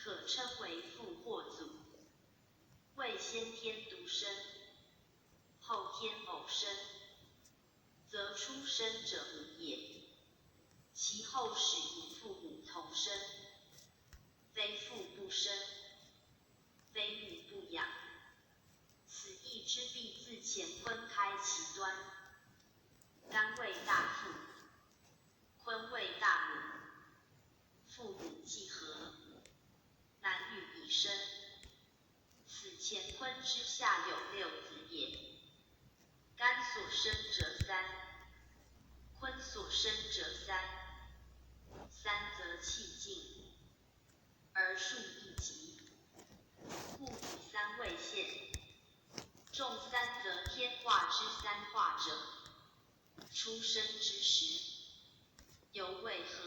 可稱為父或祖。謂先天獨生，後天偶生，則出生者母也。其後始與父母同生，非父不生，非母不養。此義之必自乾坤開其端。乾謂大父，坤謂大母，父母既合，男女已生。此乾坤之下有六子也。乾所生者三，坤所生者三，三則氣盡，而數亦極，故以三為限。眾三則天化之三化者，出生之時，猶未合。